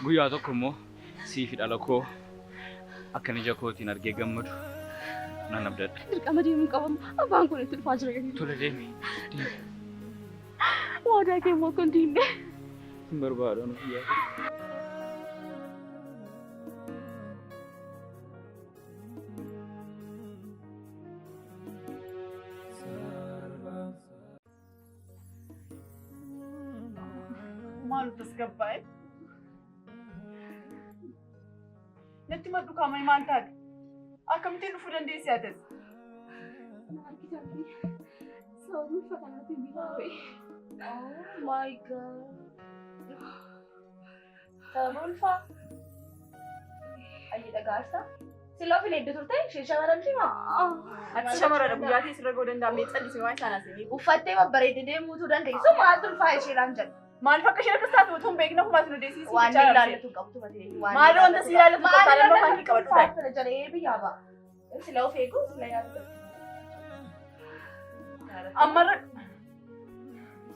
Guyyaa tokko immoo sii fi dhala koo akkan ija kootiin argee gammadu nan abdadha. Dirqama deemuu qabama. Abbaan kun itti dhufaa jira. Tole deemi. Deemi. Waadaa kee immoo akka hin diigne. Hin barbaadu ani guyyaa tokko. Maal tasgabbaa'e? Natti maddu kaamee maal taate? Akkamittiin dhufuu dandeessi atis? Sababii uffata kanaatiin bitaa ba'e. Oh my God. Sababa ulfaa. Ayyi dhagaarsa. Sila ofin hedduu turte isheen shamara miti moo? Ati shamarradha guyyaa ta'e sirra ga'uu danda'a mee callisee waan isaan haasa'e. Uffattee babbareeddee deemuutu dandeessu maaltu ulfaa isheedhaan jedhu. Maaliif akka isheen akkas taatu utuu hin beekne ofumaa isin odeessiisii Waan bichaa inni ilaallatu. ilaallatu hin qabdu matee. Maal wanta si ilaallatu qabdu taanaan afaan kee qabadhu ta'i. Maal jedhee biyyaa ba'a. Sila of eeguu sila yaadu. Ammarra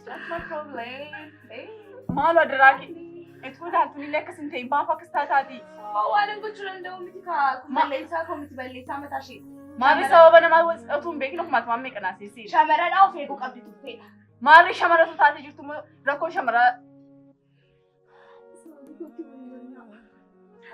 It's not my problem. Hey. maaloo adaraa kee itoo ilaaltuun illee akkas hin ta'in maaf akkas taataati? Waan hin gochuu danda'u miti kaa. Kun balleessaa koo miti balleessaa mataa ishee. Maaliif sababa namaa utuu hin beekne ofumaatti waan meeqa naasisii? Shamaradhaa of eeguu qabdi turteedha. Maaliif shamaratu taatee jirtu immoo rakkoo shamaraa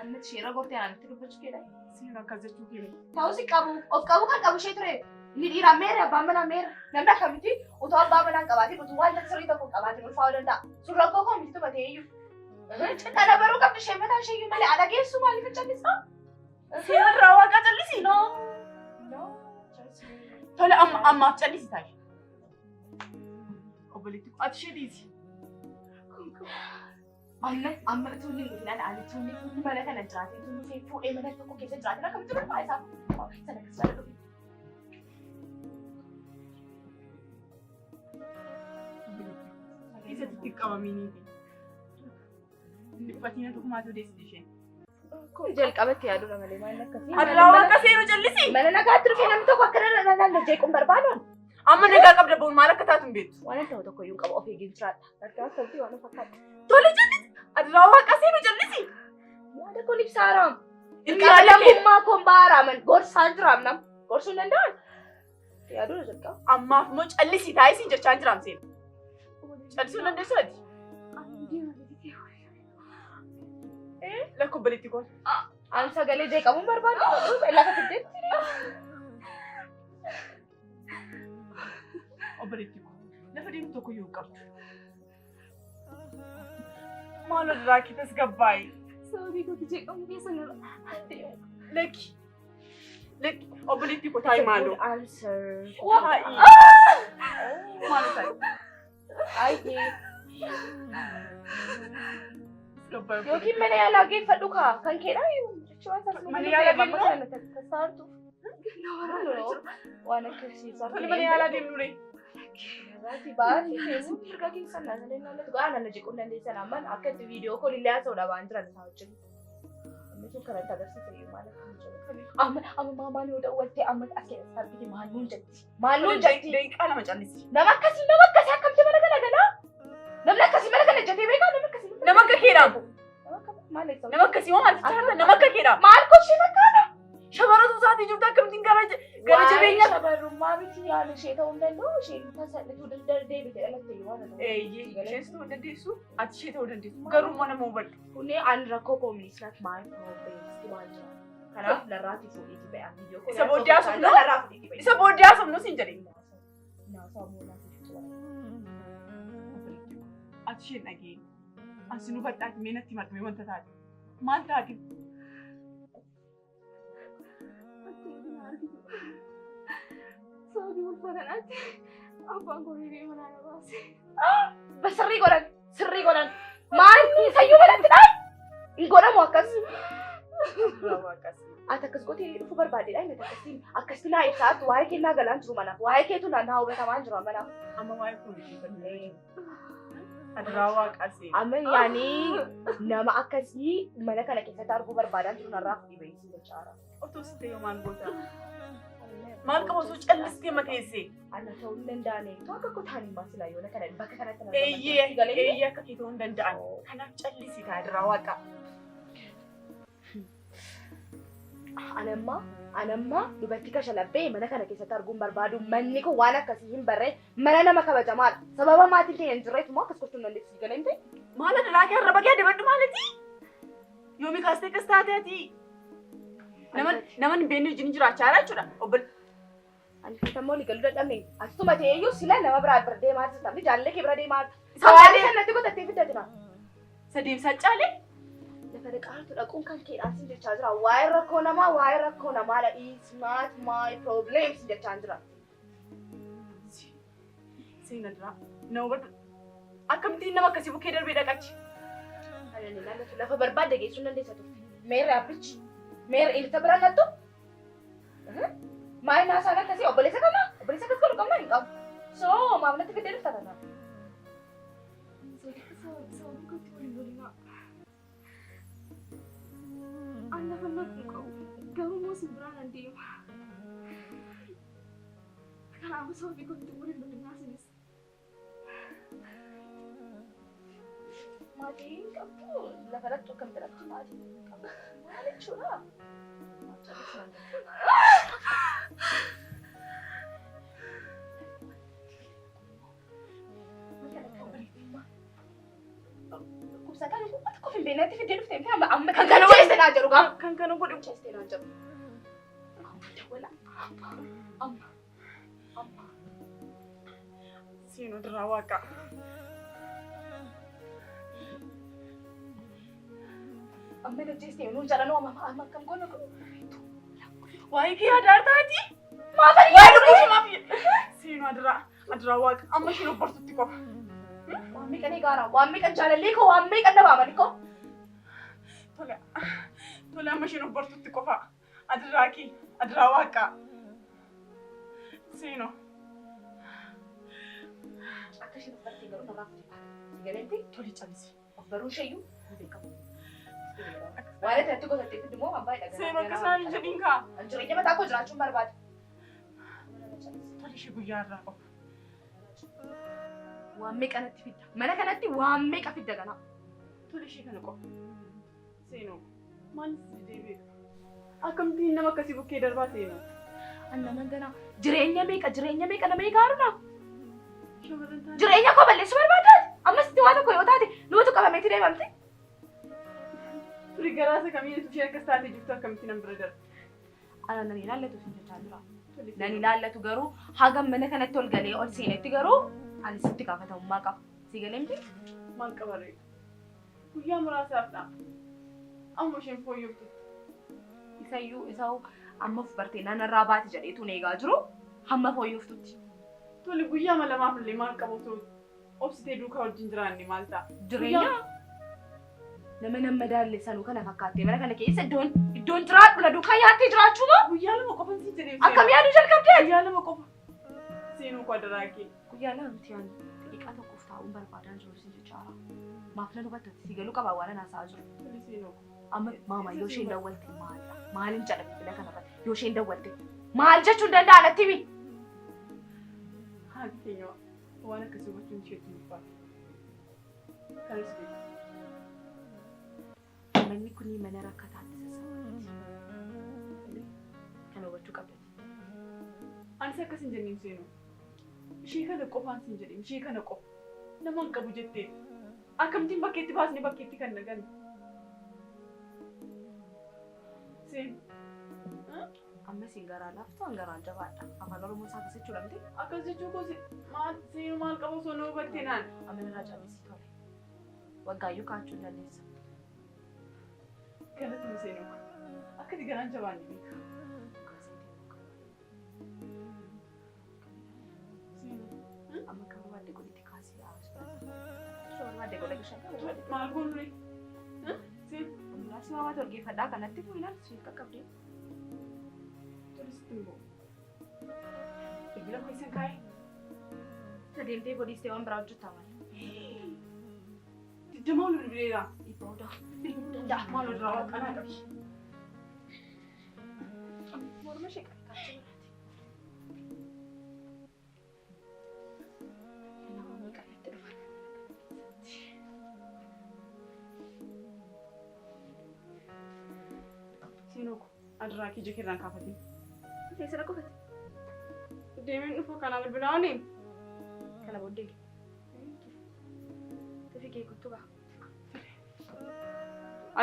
Amma ishee irra gortee anaan itti dubbachuu keedha. Seera akkas jechuu kee miti. Ta'us hin qabu. Of qabu kan qabu ishee ture. Inni dhiiraa meera abbaan manaa meera. Namni akkamitti utuu abbaa manaa hin qabaatin utuu waan sirrii tokko hin qabaatin ulfaa'uu danda'a. Sun rakkoo koo miti tumatee iyyuu. Kana baruu qabdi ishee mataa ishee iyyuu malee ala geessu maaliif hin callisaa? Seera irraa waaqa callisi. No. No. Tole amma ammaaf callisi ta'i. Obboleetti koo ati ishee dhiisi. Amma amma utuu inni hin dhufin ani utuu inni inni mana kana jiraate utuu inni fuudhee mana tokko keessa jiraate akkamitti ulfaa isaa sana akkas jaalladhu. Isatti itti qabaminiiti. Dhiphatiin ofumaatti odeessiti isheen. Jalqabatti yaadudha malee maal akkasii. Adaraa waaqa seenu callisi. Mana nagaatti dhufee namni tokko akka na jeequun barbaadu. Amma nagaa qabda boon maal akka taatu hin beektu. Waan ta'u tokko iyyuu hin qabu of eegeen jiraadha. Argaa akkamitti waan of fakkaata. Tole callisi. Adaraa waaqa seenu callisi. Yaada kun ibsaa araam. Inni yaada kee. Lammummaa koon baaraaman gorsaan jiraam nam. Gorsuu hin danda'an. Yaadudha jalqaba. Ammaaf immoo callisi taa'ee siin jechaa hin jiraam seenu. Callisuu hin dandeessu ati. Lakko obboleetti koo. An sagalee jeeqamuun barbaadu lafa fiddeetti. Obboleetti koo. Lafa deemtu tokko iyyuu hin qabdu. Maal irraa kee tasgabbaa'i. Sababii kootti jeeqamu keessa nirra. Lakki. Lakki. Obboleetti koo taa'i maaloo. Answer. Taa'i. Maaloo taa'i. Ayyee. Tasgabbaa'i. Yookiin mana yaalaa geeffadhu kaa kan keedhaa jechuun Mana yaalaa deemnu? Tasaartu. Waan akkasii Tole mana yaalaa deemnu ree. Baasii deemuu mirga keessan naannoo naannoo ga'a naannoo jequun dandeessan amman akka itti viidiyoo kool illee haasa'uudha waan jiran isaa wajjin. Inni sun kanatti agarsiisa iyyuu maal akka hin jiru. Amma amma maamaan yoo dawwalte amma as keessatti argite maal nuun jetti? Maal nuun jetti? Daqiiqaa lama callisi. Nama akkasii nama akkasii akkamti mana kana galaa? Namni akkasii mana kana ejjatee beekaa? Namni akkasii Nama akka keedhaa. Nama akka maal eessa? Nama akkasii moo maal jechaa jirta? Nama akka keedhaa. Maal gochee fakkaata? Shamaratu isaatii jirtu akkamittiin gara gara jabeenya. Shamarrummaa miti yaala ishee ta'uu hin danda'u isheen tasallituu deebite dhalatte yoo waan ta'u. Eeyyee isheenis ta'uu dandeessu ati ishee ta'uu dandeessu garuu immoo nama hubadhu. Kuni an rakkoo koo miti it's not my problem sitti waan jira. Kanaaf narraati fuudhiiti ba'e an biyyoo koo. Isa booddee haasofnu? Narraa fuudhiiti ba'e. Isa booddee haasofnu siin jedhe. Naasaa moo naaf jechuudha. Ati isheen dhagee. Ani sin hubadhaati mee natti himadhu mee wanta taate. Maal taate? Sababii ulfa kanaatti abbaan koo deebi'ee manaa na baase. Sirrii godhan sirrii godhan maal sayyuu manatti dhaan hin godhamu akkas. Ati akkas gootee dhufuu barbaaddeedha inni akkasiin akkasitti naa ibsaatu waa'ee kee naa galaan jiru manaaf waa'ee keetu naa hubatamaa jiru manaaf. Amma waa'ee koo miti Adaraa waaqaa see. Amma yaani nama akkasii mana kana keessatti arguu barbaadaa jiru narraa fudhii bahisii jechaadha. Otoo si ta'e maal goota? Maal qaba osoo callistee mateessee? Ana ta'uu hin danda'ane. Too akka koo ta'anii maasilaa yoona kana bakka kanatti na Eeyyee eeyyee akka kee ta'uu hin danda'an. Kanaaf callisii kaa diraa waaqa. Anammaa anammaa dubartii kashalabbee mana kana keessatti arguun barbaadu manni kun waan akkasii hin barree mana nama kabajamaadha. Sababa maatiin keenya hin jirreef immoo akkas gochuu hin dandeessu. Galee miti? Maal adaraa kee arraba kee adabadhu maaliti? Yoomi kaastee akkas taate ati? Nama nama hin beekne wajjin jiraachaa jira jechuudha. Obbole. Ani fitammoo olii galuu dadhabne. Asuma ta'eeyyuu sila nama biraa bira deemaa jirta. Jaallee kee bira deemaa jirta. Sagalee Sanatti godhattee fiddatina. Sadeemsaa caalee. Lafa dhaqaartu dhaquun kan keedhaan sin jechaa jira. Waa'ee rakkoo namaa waa'ee rakkoo namaadha. It's not my problem sin jechaa jira. Seena duraa. Nama hubadhu. Akkamittiin nama akkasii bukkee darbee dhaqachi? Ani ilaallatu lafa barbaadde geessuu hin dandeessa turte. Meerre abbichi? Meerre ilta bira lattu? Maal naasaan akkasii obboleessa qabna? Obboleessa akkas godhu qabna hin qabu. So maaf natti fiddee dhufta kana? Sababii kootti waliin lolinaa. An lafa naqu qabu. Garuu immoo isin biraan an deema. Kanaafuu sababii kootti waliin lolinaa isinis. Maatii hin qabdu lafa dhaqxu akkamitti dhaqxu maatii hin qabdu. Maal jechuudha? Dhukkubsataan kun tokko hin beeknetti fiddee dhufte miti amma amma Kan kana jeeste naa jedhu gaa. Kan kana godhe. Jeeste naa jedhu. Dawwala amma amma amma. Seena duraa waaqa. Amma na jeeste nuun jedhanoo amma amma akkam goona Waa'ee kee yaadaa taati? Maafan Waa'ee lubbuu maaf Seenu adiraa adiraa waaqa amma isheen obbortutti qofa. Waan meeqan eegaara waan meeqan jaalallee koo waan meeqan dhabaamani koo. Tole tole amma isheen obbortutti qofa. Adiraa kee adiraa waaqa. Seenu. Akka isheen of bartee garuu namaaf itti baata. Si galeetti Tole callisi. of baruun isheeyyuu hin beekamu. Waan itti natti gosattee fiddu immoo waan baay'ee Seenu akka isaan hin jedhin kaa. Jireenya mataa koo jiraachuun barbaada. Tole ishee guyyaa irraa qofa. Waan meeqa natti fidda? Mana kanatti waan meeqa fidda ganaa? Tole ishee kana qofa. Seenu maal si didee beeka? Akkamittiin nama akkasii bukkee darbaa seenu? Anna ganaa jireenya meeqa jireenya meeqa nama eegaaru naa? Shamarran taane. Jireenya koo balleessuu barbaaddaa? Ammas itti waan tokko yoo taate nuutu qabameeti deemamte. Turi garaa isa kamiin isheen akkas taatee jirtu akkamitti nan bira darba? Ana nan ilaallatu sin jechaa jira. Tole Nan ilaallatu garuu hagam mana kanatti ol galee ol seenetti garuu ani sitti gaafatamummaa qaba. Si galee miti? Maal qaba ree? Guyyaa muraasaaf dha. Amma isheen fooyyoftutti. Isayyuu isa amma of bartee nanarraa baate jedheetu eegaa jiru hamma fooyyoftutti. Tole guyyaa lamaaf illee maal qaba osoo obsitee duukaa wajjin jiraanne maal ta'a? Jireenya nama nan madaalle sanuu kana fakkaattee mana kana keessa iddoon iddoon jiraadhu na duukaa nyaattee jiraachuu moo? Guyyaa lama qofa si jedhee. Akkam yaaduu jalqabdee? Guyyaa lama qofa. Seenuu koo adaraa kee. Guyyaa lama miti ani daqiiqaa tokkoof taa'uun barbaadaa jiru si jechaara. Maaf nan hubattati si galuu qabaa waan ana haasa'aa jiru. Tole seenuu koo. Amma maama yoo isheen dawwalte maalidha? Maalin jedha bilbila kanarratti yoo isheen dawwalte maal jechuun danda'a natti himi? Haati keenya waan akkasii hubachuun isheetti ulfaata. Kanas beeku. Manni kun mana rakkataatti sassaabamti. Kana hubachuu qabdati. Anis akkas hin jenneen seenuu. Ishee kana qofaan sin jedheen ishee kana qofa. Nama hin qabu jettee. Akkamittiin bakkeetti baasnee bakkeetti kan naganne? Seenu. Amma isin garaa laaftu an garaan jabaadha. Afaan Oromoo isaa akkas jechuudha miti? Akkas jechuu koo maal seenuu maal qabu osoo na hubattee naan. Amma narraa callisii tole. Waggaayyuu kaachuu hin dandeessa. Galatuma seenuu koo. Akkati garaan jabaanne beeka. Seenuu. Amma akka barbaadde godhitti kaasii haasuu. Akka barbaadde godha gashaa akka barbaadde. Maal goonu ree? Seenu. Ambulaansii maamaa torgeeffadhaa kanatti fuudhinaan siif qaqqabdee. Tole sitti hin bu'u. Bilbila koo isin kaa'e. Isa deemtee godhiistee waan biraa hojjettaa malee. Digdama ol bilbileera. Dhiibbaa odaa. Bilbiluu danda'a. Maal irraa waaqanaa qabi. Morma ishee qabi kaachuu biraati. Seenoo ko adiraa kee ija keerraan kaafatin. Teessira qofati. Deemeen dhufa kanaa bilbilaani. Kana booddee. Tufi kee kottu ba'a.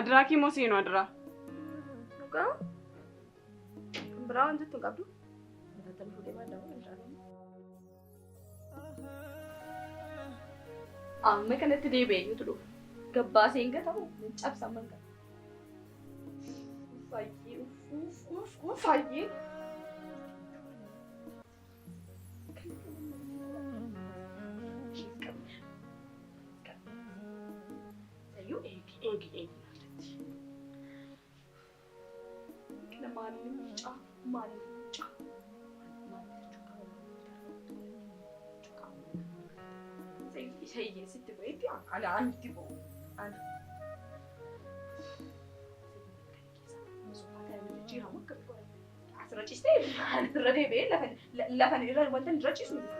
Adiraa kee immoo seenoo adiraa. Dhugaa? Kan biraa waan jettu hin qabdu? Mataatti fuudhee baadhaa hin jaalladhu. Amma kanatti deebi'ee eenyutu dhufa? Gabbaasee hin gatamu? Nan cabsa amma hin gatamu. Fayyee uff uff uff fayyee. Sayyuu eegi eegi eegi naafatti. Kana maaliin mucaa maaliin mucaa maal jechuu qaba isa hiyyeessitti ba'etti ana anitti ba'u ana. Asirra ciistee irra deebi'ee lafa irra wanta irra ciisu miti.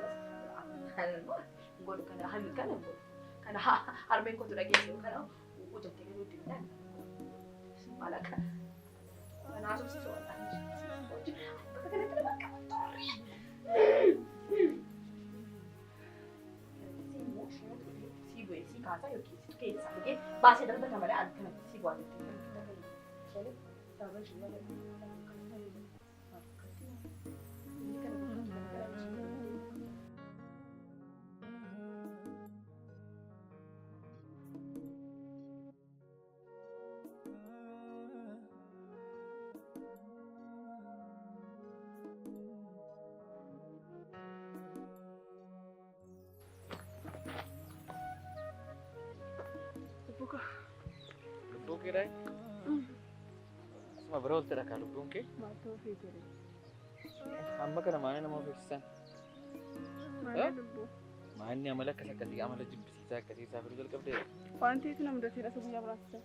Godhu kana hammi kana godhu kana harmeen kootu dhageesse kana hojjettee kan hojjetan maal akka kana haasofsiisu waan bakka kanatti nama qabu turre. Si bu'ee si kaasaa yookiin situ keessaa fidee baasee darbata malee an kanatti si bu'aa jettee sababa ishee malee. Lubbuu kee daa'e? Asuma bira oolte dhakaa lubbuun kee? Maaltu ofii jedhe? Amma kana maali nama of eegsisan? Maali lubbuu? Maalni amala akkas akkasii amala jibbisiisaa akkasii isaa fiduu jalqabdee? Waan ta'eef na mudateera isa guyyaa biraatti ta'e.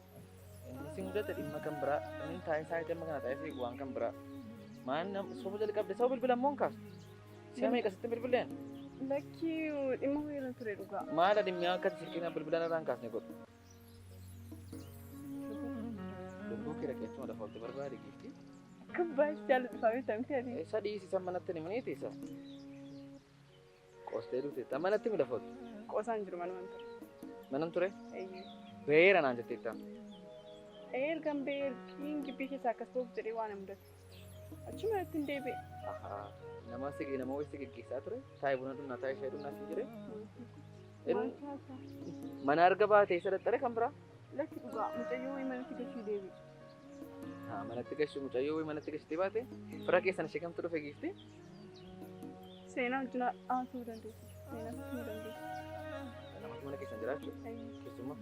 Inni si mudate dhimma kan biraa. Inni taa'ee sa'aatii amma kana taa'ee si waan kan biraa. Maal soba jalqabde saba bilbila immoo hin kaastu. Si'a meeqa sitti bilbileen? Lakkii dhimma ho'iirra ture dhugaa. Maala dhimmi akka silkiin bilbila irraa hin kaasne godhu. Lubbuu kee dhaqee achuma lafa olte barbaade giifti. Akka baay'ee jaalladhu faamii miti ati. Isa dhiisi isa manatti ni miniiti isa. Qoostee duute manatti mi lafa olte? Qoosaan jiru manumaan ture. Manan ture? Eeyyee. Beera naan jetteetta. Ergan beerkiin gibbii keessaa akkas ba'uuf jedhee waan na mudate. Achi manatti hin deebi'e. Nama si nama wayii si geggeessaa ture. Taa'ee buna dhugnaa taa'ee shaayii dhugnaa siin jedhee. Maal taata? Mana arga baatee isa dadhare kan biraa? Lakki dhugaa mucayyoo wayii manatti gashuu deebi'e. Haa manatti gashuu mucayyoo wayii manatti gashitee baate fira keessan ishee kamtu dhufe giifti? Seenaa wajjin haasa'uu dandeessu. Seenaa sitti dandeessu. Namatti mana keessan jiraachuu? Keessummaa?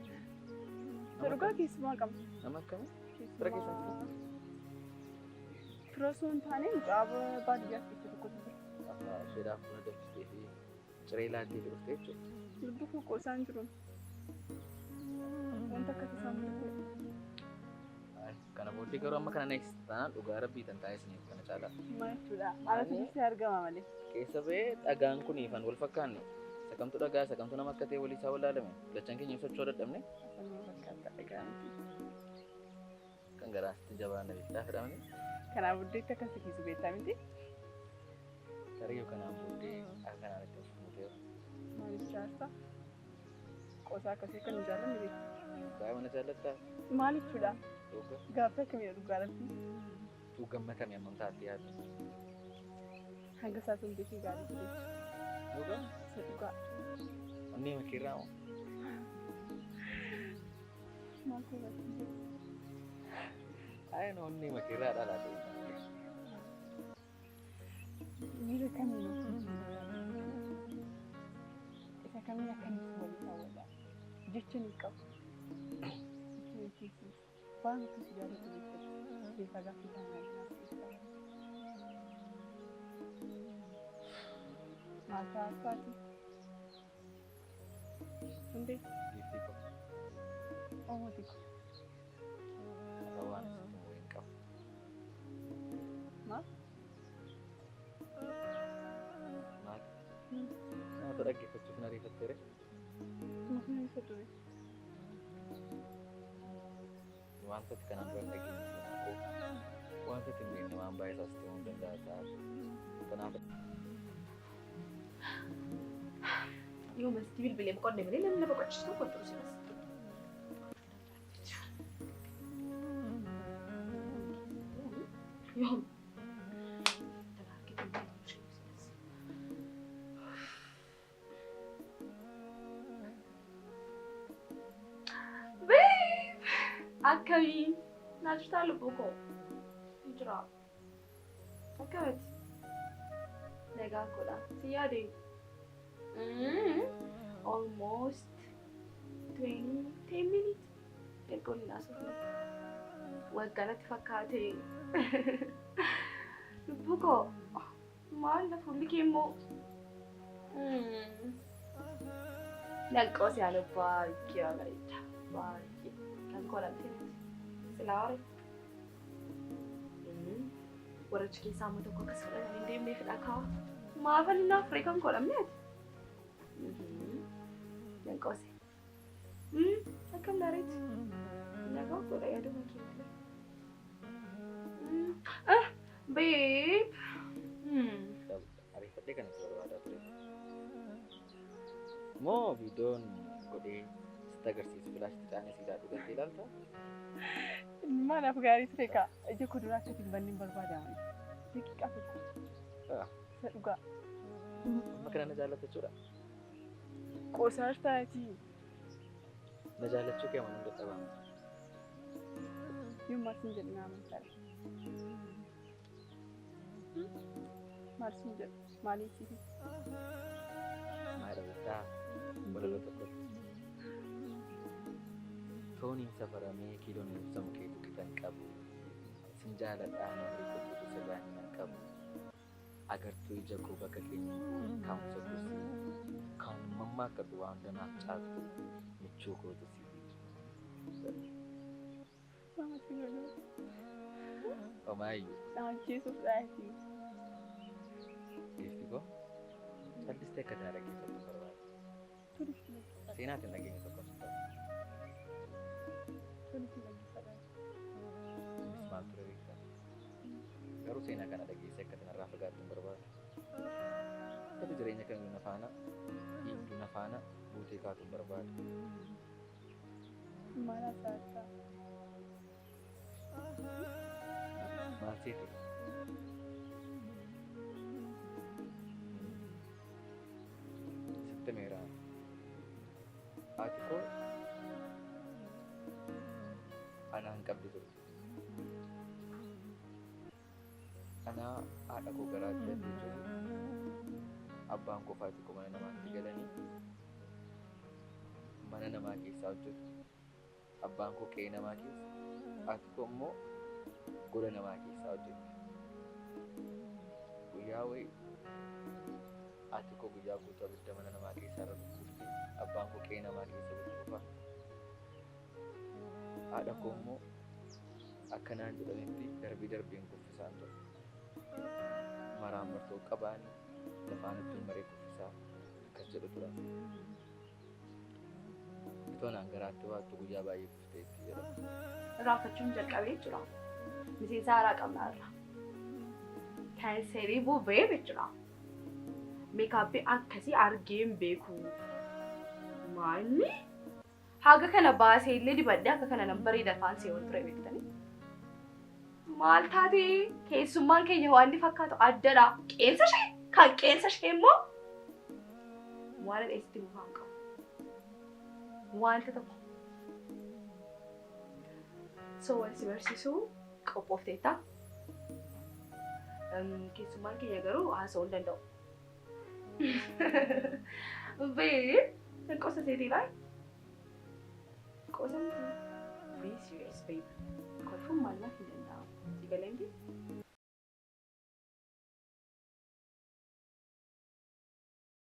Dhugaa keessumaa qabna. Nama akkamii? Fira keessan Keessumaa. Fira osoo hin taane mucaa baadiyyaa keessa tokkotu jira. Isheedhaaf buna danfistee fi ciree laattee fi dhuftee jechuudha. Lubbuu koo qoosaan jiru. Wanta akkas isaan mudate. Kana booddee garuu amma kana next taanaan dhugaa rabbii tan taa'ee isiniif kana caalaa. Maal jechuudha? Alatu dursee argama malee. Keessa ba'ee dhagaan kun ifan wal fakkaanne. Isa kamtu dhagaa isa kamtu nama akka ta'e walii isaa wallaalame. Lachan keenya socho'uu dadhabne. Sanyii fakkaata dhagaa miti. Kan garaa sitti jabaan na beektaa fedhamani. Kanaa booddeetti akkas kiisu beektaa miti. Tarii kanaan booddee akka kanaan itti fuutee. Maaliif jaarsa? Qoosaa akkasii akka hin jaallanne beekta. Baay'ee mana jaallattaa? Maal jechuudha? Dhugaa. Gaaffii akkamiidha dhugaa rabbii? Tuu gammatame hammam taate yaaddu? Hanga isaa sun beekee gaarii ture. Dhugaa? Isa dhugaa. Onnee makiirraa moo? Maal ta'e? Ayii onnee makiirraa dhalaa ta'e. Miira kamiin isa kamiin akkamitti walii kaawwadha? Jecha ni qabu. Jecha ni keessa. Waan nuti si jaallatu beektati. Beekaa gaaffii kana naaf Maal ta'a taati? Hundee Giiftii koo. omooti ko. Har'a waan sitti himu hin qabu. Maal? Maal? Nama dhaggeeffachuuf na ariifatteere. Maaf na ariifatu? Wanta ati kanaan dura hin dhageenye seenaa koo Wanta itti hin beekne waan baay'ee isaas ta'uu hin danda'a ta'a. Kanaaf Yoo masti bilbilee boqonne malee namni na boqochiisu tokko hin jiru silas. Yoo Babe! Akkamii? Naa jirtaa lubbuu koo? Jira. Akkamitti? Nagaa koodha. Si yaade? Almost 20, 10 minutes. Erga waliin haasofne. Waggaa natti fakkaate. Lubbuu koo maal na fuulli kee immoo? Lanqoo si haala baay'ee bareeda. Baay'ee. Kan koo lamtee miti. Silaa hore. Warra achi keessaa amma tokko akkas fudhatanii hin deemnee fedha kaa. Maafan inni afuree kan koo lamne ati? Lanqoose. Akkam laareeti? Nagaa godha yaaduma kee malee. Ah, babe. Ariifadhee kan itti barbaadaa ture. Moo viidiyoon godhee sitti agarsiisu filaashitti caanee siidaa dhugattee ilaalta? Maanaaf gaarii ture kaa. Ija kuduraa akka hin banne barbaadama. Daqiiqaa tokko. Isa dhugaa. Amma kana na jaallata jechuudha. Qoosaar taatii. Na jaallachuu kee amanuun dadhabaa. Yoo maal siin jedhu na amantaadha. Maal siin jedhu? Maaliin siif? Maal beektaa? Walaloo tokkotti. Tooniin safaramee kiiloon ibsamu keetu qixa hin qabu. Sin jaaladhaa namni qulqulluu sirraa hin qabu. Agartuu ija koo bakka keenya kaa'umsa kursii. Kan mammaakatu waan danaaf caaltu michuu kootu si. Namatti tolu. Homaayyuu. Na ajjeesuuf dhaatii. Giifti koo callistee akka na dhaggeeffattu barbaada. Tolitti dhaggeeffadha. Seenaatiin dhageenya tokko sun ta'u. Tolitti dhaggeeffadha. Innis maal ture beektaa? Garuu seenaa kana dhageessee akka kanarraa fagaattu hin barbaadu. Akkati jireenya kamiyyuu na faana dhiibduu na faana buutee kaatu hin barbaadu. Maal haasa'aa? Maal seete? Sitti meeraa. Haati koo anaan qabdi turte. Anaa haadha koo garaatti hafee jiru abbaan koo fi haati koo mana namaatti galanii mana namaa keessaa hojjetu. Abbaan koo qe'ee namaa keessa, haati koo immoo gola namaa keessaa hojjetti. Guyyaa wayii haati koo guyyaa guutuu abidda mana namaa keessaa irra gugguufti. Abbaan koo qe'ee namaa keessa gugguufa. Haadha koo immoo akka naan jedhanitti darbii darbeen kuffisaan ture. Maraan martoo qabaanii lafaan ittiin maree kuffisaa akkas jedhu turan. Itoo naan garaatti baattu guyyaa baay'ee kufteetti jedhama. Raaffachuun jalqabee jira. Miseensa haaraa qabna irra. Kan seerii bubee jechuudha. Meekaappii akkasii argee hin beeku. Maalni? Haga kana baasee illee dibadhee akka kana nan bareeda afaan seewwan ture beektanii. Maal taate keessummaan keenya waan inni fakkaatu addadha. Qeensa ishee kan qeensa ishee immoo waan dheessitti bufaan qabu. Wanta tokko. So wal si barsiisuu qophoofteetta. Keessummaan keenya garuu haasa'uu hin danda'u. Babe, qosa seetii laal? Qosa miti. Be serious, babe. Kolfuun maal naaf hin danda'amu. Si galee miti?